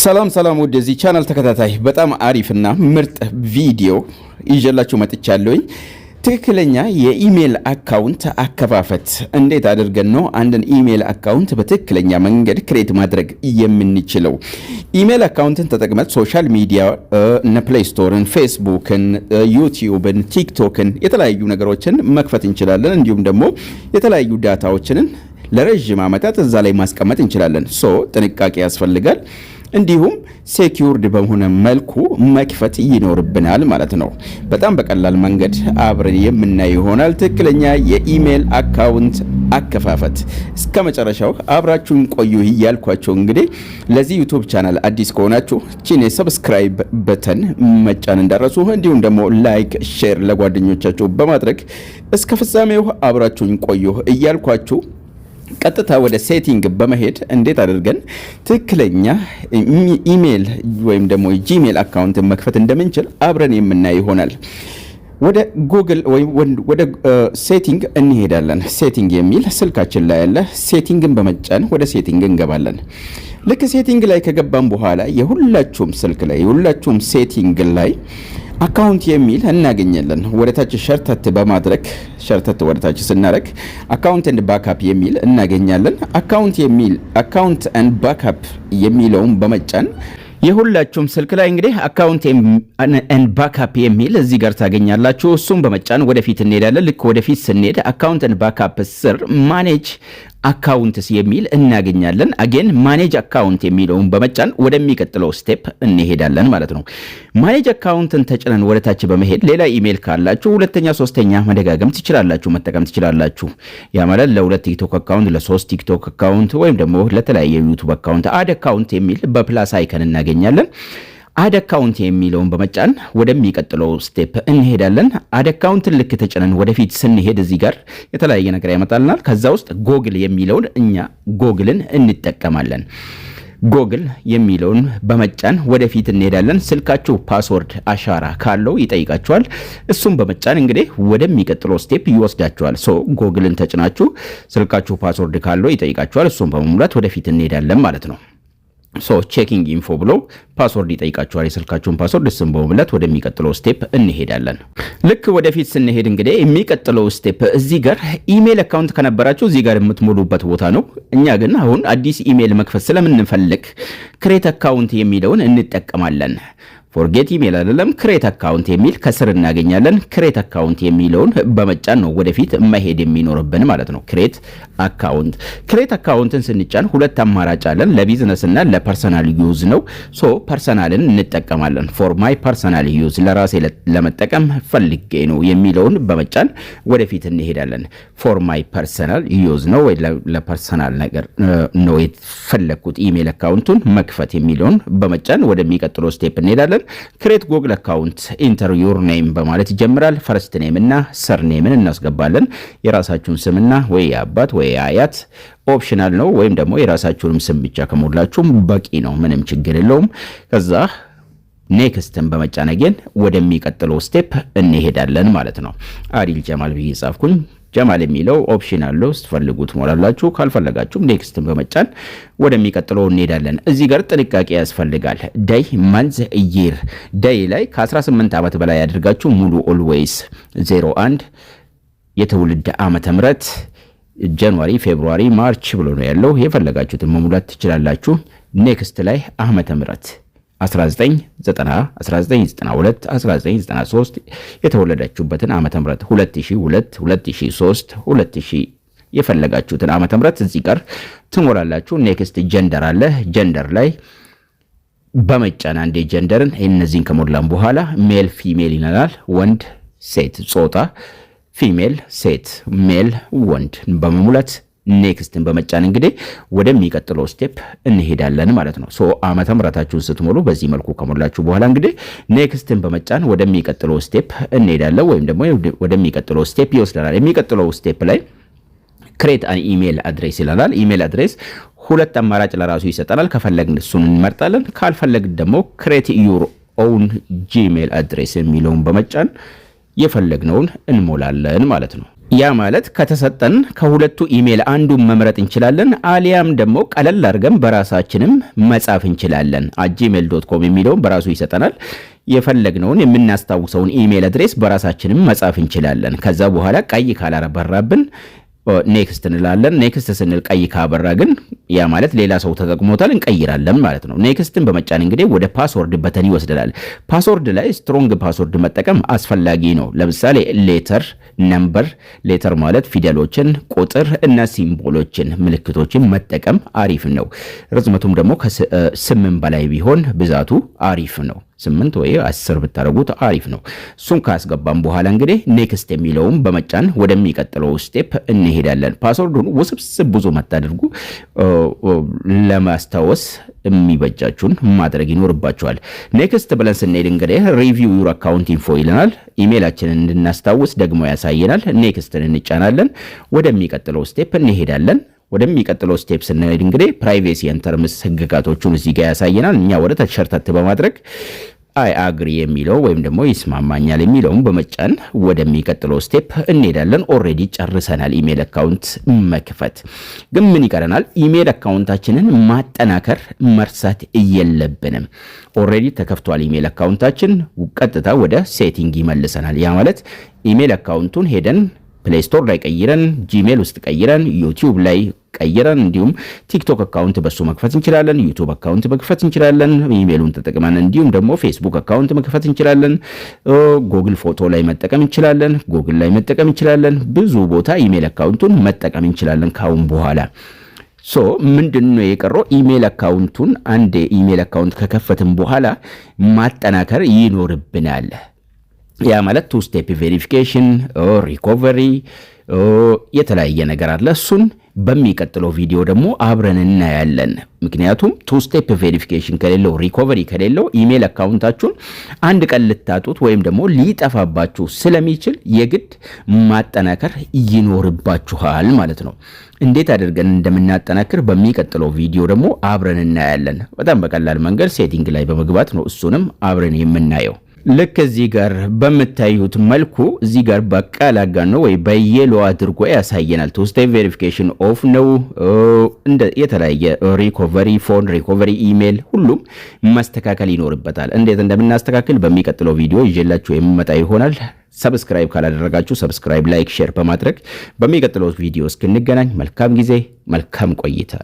ሰላም ሰላም፣ ውድ የዚህ ቻናል ተከታታይ፣ በጣም አሪፍና ምርጥ ቪዲዮ ይዤላችሁ መጥቻለሁኝ። ትክክለኛ የ email account አከፋፈት፣ እንዴት አድርገን ነው አንድን email account በትክክለኛ መንገድ create ማድረግ የምንችለው? Email account ን ተጠቅመን social media እነ Play Store ን፣ Facebook ን፣ YouTube ን፣ TikTok ን፣ የተለያዩ ነገሮችን መክፈት እንችላለን። እንዲሁም ደግሞ የተለያዩ data ዎችንን ለረዥም ዓመታት እዛ ላይ ማስቀመጥ እንችላለን። So ጥንቃቄ ያስፈልጋል። እንዲሁም secured በሆነ መልኩ መክፈት ይኖርብናል ማለት ነው። በጣም በቀላል መንገድ አብረን የምናየው ይሆናል። ትክክለኛ የ email account አከፋፈት፣ እስከ መጨረሻው አብራችሁን ቆዩ እያልኳችሁ፣ እንግዲህ ለዚህ YouTube channel አዲስ ከሆናችሁ ቺኔ subscribe button መጫን እንዳትረሱ፣ እንዲሁም ደግሞ like፣ share ለጓደኞቻችሁ በማድረግ እስከ ፍጻሜው አብራችሁን ቆዩ እያልኳችሁ፣ ቀጥታ ወደ setting በመሄድ እንዴት አድርገን ትክክለኛ ኢሜል ወይም ደግሞ Gmail account ን መክፈት እንደምንችል አብረን የምናይ ይሆናል። ወደ ጉግል ወይም ወደ setting እንሄዳለን። Setting የሚል ስልካችን ላይ ያለ setting ን በመጫን ወደ setting እንገባለን። ልክ setting ላይ ከገባን በኋላ የሁላችሁም ስልክ ላይ፣ የሁላችሁም setting ላይ account የሚል እናገኛለን። ወደ ታች ሸርተት በማድረግ፣ ሸርተት ወደ ታች ስናደርግ account and backup የሚል እናገኛለን። Account የሚል፣ account and backup የሚለውን በመጫን የሁላችሁም ስልክ ላይ እንግዲህ account and backup የሚል እዚህ ጋር ታገኛላችሁ። እሱም በመጫን ወደፊት እንሄዳለን። ልክ ወደፊት ስንሄድ account and backup ስር manage accounts የሚል እናገኛለን። Again manage account የሚለውን በመጫን ወደሚቀጥለው step እንሄዳለን ማለት ነው። Manage account ን ተጭነን ወደታች በመሄድ ሌላ ኢሜል ካላችሁ ሁለተኛ፣ ሶስተኛ መደጋገም ትችላላችሁ፣ መጠቀም ትችላላችሁ። ያ ማለት ለሁለት TikTok account፣ ለሶስት TikTok account ወይም ደግሞ ለተለያየ YouTube account add account የሚል በ plus icon እናገኛለን። Add account የሚለውን በመጫን ወደሚቀጥለው step እንሄዳለን። Add account ን ልክ ተጭነን ወደፊት ስንሄድ እዚህ ጋር የተለያየ ነገር ያመጣልናል። ከዛ ውስጥ ጎግል የሚለውን፣ እኛ ጎግልን እንጠቀማለን። ጎግል የሚለውን በመጫን ወደፊት እንሄዳለን። ስልካችሁ password አሻራ ካለው ይጠይቃችኋል። እሱም በመጫን እንግዲህ ወደሚቀጥለው step ይወስዳችኋል። So Google ን ተጭናችሁ ስልካችሁ password ካለው ይጠይቃችኋል። እሱም በመሙላት ወደፊት እንሄዳለን ማለት ነው። So checking info ብሎ password ይጠይቃችኋል። የስልካችሁን password፣ እሱን በመሙላት ወደሚቀጥለው step እንሄዳለን። ልክ ወደፊት ስንሄድ እንግዲህ የሚቀጥለው step እዚህ ጋር email account ከነበራችሁ እዚህ ጋር የምትሞሉበት ቦታ ነው። እኛ ግን አሁን አዲስ ኢሜል መክፈት ስለምንፈልግ create account የሚለውን እንጠቀማለን። Forget email አይደለም፣ create account የሚል ከስር እናገኛለን። Create account የሚለውን በመጫን ነው ወደፊት መሄድ የሚኖርብን ማለት ነው። Create account፣ create account ን ስንጫን ሁለት አማራጭ አለን፣ ለቢዝነስ እና ለ personal use ነው። So personal ን እንጠቀማለን። For my personal use፣ ለራሴ ለመጠቀም ፈልጌ ነው የሚለውን በመጫን ወደፊት እንሄዳለን። For my personal use ነው ወይ ለ personal ነገር ነው የፈለግኩት email account ኡን መክፈት የሚለውን በመጫን ወደሚቀጥለው step እንሄዳለን። Create Google account፣ enter your name በማለት ይጀምራል። First name እና surname ን እናስገባለን። የራሳችሁን ስምና ወይ የአባት ወይ የአያት optional ነው፣ ወይም ደግሞ የራሳችሁንም ስም ብቻ ከሞላችሁም በቂ ነው። ምንም ችግር የለውም። ከዛ next ን በመጫን again ወደሚቀጥለው step እንሄዳለን ማለት ነው። አዲል ጀማል ብዬ ጻፍኩኝ። ጀማል የሚለው option አለው። ስትፈልጉ ትሞላላችሁ፣ ካልፈለጋችሁም next ን በመጫን ወደሚቀጥለው እንሄዳለን። እዚህ ጋር ጥንቃቄ ያስፈልጋል። Day፣ month፣ year፣ day ላይ ከ18 ዓመት በላይ ያድርጋችሁ ሙሉ፣ always 01፣ የትውልድ ዓመተ ምህረት January፣ February፣ March ብሎ ነው ያለው። የፈለጋችሁትን መሙላት ትችላላችሁ። Next ላይ ዓመተ ምህረት 1990፣ 1992፣ 1993፣ የተወለዳችሁበትን ዓመተ ምህረት 2002፣ 2003፣ 2000፣ የፈለጋችሁትን ዓመተ ምህረት እዚህ ጋር ትሞላላችሁ። Next gender አለ። Gender ላይ በመጫን አንዴ gender ን እነዚህን ከሞላን በኋላ male፣ female ይለናል። ወንድ፣ ሴት፣ ጾታ female ሴት፣ male ወንድ በመሙላት next ን በመጫን እንግዲህ ወደሚቀጥለው step እንሄዳለን ማለት ነው። So ዓመተ ምሕረታችሁን ስትሞሉ፣ በዚህ መልኩ ከሞላችሁ በኋላ እንግዲህ next ን በመጫን ወደሚቀጥለው step እንሄዳለን ወይም ደግሞ ወደሚቀጥለው step ይወስደናል። የሚቀጥለው step ላይ create an email address ይለናል። Email address ሁለት አማራጭ ለራሱ ይሰጠናል። ከፈለግን እሱን እንመርጣለን። ካልፈለግን ደግሞ create your own Gmail address የሚለውን በመጫን የፈለግነውን እንሞላለን ማለት ነው። ያ ማለት ከተሰጠን ከሁለቱ ኢሜል አንዱን መምረጥ እንችላለን። አሊያም ደግሞ ቀለል አድርገን በራሳችንም መጻፍ እንችላለን። @gmail.com የሚለውን በራሱ ይሰጠናል። የፈለግነውን የምናስታውሰውን email address በራሳችንም መጻፍ እንችላለን። ከዛ በኋላ ቀይ ካላበራብን next እንላለን። Next ስንል ቀይ ካበራ ግን ያ ማለት ሌላ ሰው ተጠቅሞታል፣ እንቀይራለን ማለት ነው። Next ን በመጫን እንግዲህ ወደ password button ይወስደናል። Password ላይ strong password መጠቀም አስፈላጊ ነው። ለምሳሌ letter፣ number፣ letter ማለት ፊደሎችን፣ ቁጥር እና symbol ኦችን ምልክቶችን መጠቀም አሪፍ ነው። ርዝመቱም ደግሞ ከ8 በላይ ቢሆን ብዛቱ አሪፍ ነው። 8 ወይ 10 ብታደርጉት አሪፍ ነው። እሱን ካስገባን በኋላ እንግዲህ next የሚለውን በመጫን ወደሚቀጥለው step እንሄዳለን። Password ኡን ውስብስብ ብዙ አታድርጉ፣ ለማስታወስ የሚበጃችሁን ማድረግ ይኖርባችኋል። Next ብለን ስንሄድ እንግዲህ review your account info ይለናል። ኢሜይላችንን እንድናስታውስ ደግሞ ያሳየናል። Next ን እንጫናለን። ወደሚቀጥለው step እንሄዳለን። ወደሚቀጥለው step ስንሄድ እንግዲህ privacy and terms ህግጋቶቹን እዚህ ጋር ያሳየናል። እኛ ወደ ታች ሸርተት በማድረግ I agree የሚለው ወይም ደግሞ ይስማማኛል የሚለውን በመጫን ወደሚቀጥለው step እንሄዳለን። Already ጨርሰናል email account መክፈት። ግን ምን ይቀረናል? Email account ኣችንን ማጠናከር መርሳት የለብንም። Already ተከፍቷል email account ኣችን። ቀጥታ ወደ setting ይመልሰናል። ያ ማለት email account ኡን ሄደን Play Store ላይ ቀይረን፣ Gmail ውስጥ ቀይረን፣ YouTube ላይ ቀይረን እንዲሁም TikTok account በሱ መክፈት እንችላለን። YouTube account መክፈት እንችላለን ኢሜሉን ተጠቅመን፣ እንዲሁም ደግሞ Facebook account መክፈት እንችላለን። ጉግል ፎቶ ላይ መጠቀም እንችላለን። ጉግል ላይ መጠቀም እንችላለን። ብዙ ቦታ email account ኡን መጠቀም እንችላለን ካሁን በኋላ። So ምንድን ነው የቀረው? Email account ኡን አንድ email account ከከፈትን በኋላ ማጠናከር ይኖርብናል። ያ ማለት two step verification፣ recovery፣ የተለያየ ነገር አለ። እሱን በሚቀጥለው ቪዲዮ ደግሞ አብረን እናያለን። ምክንያቱም two step verification ከሌለው፣ recovery ከሌለው email account ኣችሁን አንድ ቀን ልታጡት ወይም ደግሞ ሊጠፋባችሁ ስለሚችል የግድ ማጠናከር ይኖርባችኋል ማለት ነው። እንዴት አድርገን እንደምናጠናክር በሚቀጥለው ቪዲዮ ደግሞ አብረን እናያለን። በጣም በቀላል መንገድ setting ላይ በመግባት ነው እሱንም አብረን የምናየው። ልክ እዚህ ጋር በምታዩት መልኩ እዚህ ጋር በቃል አጋኖ ወይ በ yellow አድርጎ ያሳየናል። Two step verification off ነው። እንደ የተለያየ recovery phone፣ recovery email ሁሉም መስተካከል ይኖርበታል። እንዴት እንደምናስተካክል በሚቀጥለው ቪዲዮ ይዤላችሁ የምመጣ ይሆናል። Subscribe ካላደረጋችሁ subscribe፣ like፣ share በማድረግ በሚቀጥለው ቪዲዮ እስክንገናኝ መልካም ጊዜ፣ መልካም ቆይታ።